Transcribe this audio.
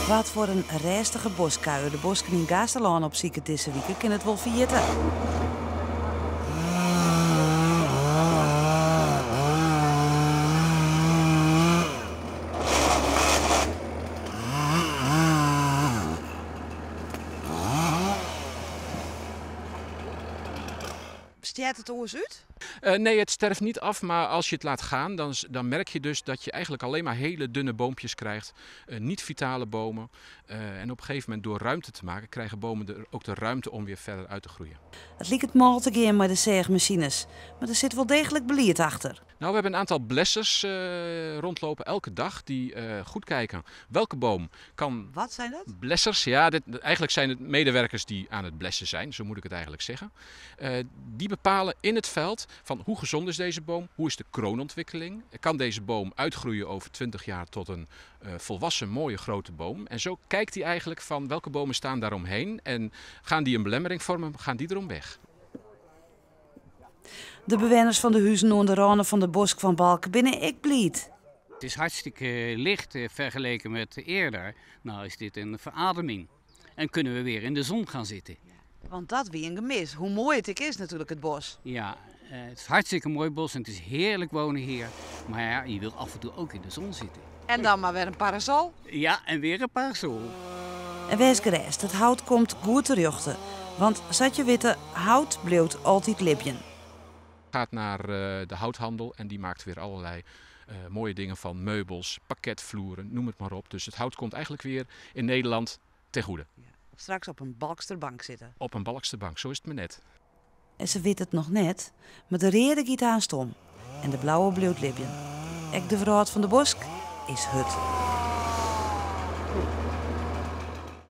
Wa't foar in rêstige boskkuier de bosken yn Gaasterlân opsiket dizze wike kin it wol ferjitte. Stjert it oars út? Nee, het sterft niet af, maar als je het laat gaan, dan, dan merk je dus dat je eigenlijk alleen maar hele dunne boompjes krijgt. Niet vitale bomen. En op een gegeven moment door ruimte te maken, krijgen bomen er ook de ruimte om weer verder uit te groeien. It liket mâl te gean mei de seachmasines, mar der sit wol deeglik belied achter. Nou, we hebben een aantal blessers rondlopen elke dag die goed kijken welke boom kan... Wat zijn dat? Blessers, ja, eigenlijk zijn het medewerkers die aan het blessen zijn, zo moet ik het eigenlijk zeggen. Die bepalen in het veld van hoe gezond is deze boom, hoe is de kroonontwikkeling, kan deze boom uitgroeien over 20 jaar tot een volwassen mooie grote boom. En zo kijkt hij eigenlijk van welke bomen staan daaromheen en gaan die een belemmering vormen, gaan die erom weg. De bewenners fan de huzen oan de râne fan de bosk fan Balk binne ek bliid. Het is hartstikke licht vergeleken met eerder. Nou is dit een verademing. En kunnen we weer in de zon gaan zitten. Want dat wie in gemis. Hoe moai it ek is natuerlik, it bosk. Ja, het is hartstikke moai bos en het is heerlijk wonen hier. Maar ja, je wilt af en toe ook in de zon zitten. En dan mar wer in parasol? Ja, en wer in parasol. En wês gerêst, it hout komt goed terjochte. Want sa't je witte, hout bliuwt altyd libjen. Gaat naar de houthandel en die maakt weer allerlei mooie dingen van meubels, parketvloeren, noem het maar op. Dus het hout komt eigenlijk weer in Nederland ten goede. Ja, straks op in Balkster bank sitte. Op in Balkster bank, zo is it mar net. En se witte it noch net, mar de reade giet aanst om en de blauwe bliuwt libjen. Ek de wrâld fan de bosk is hurd.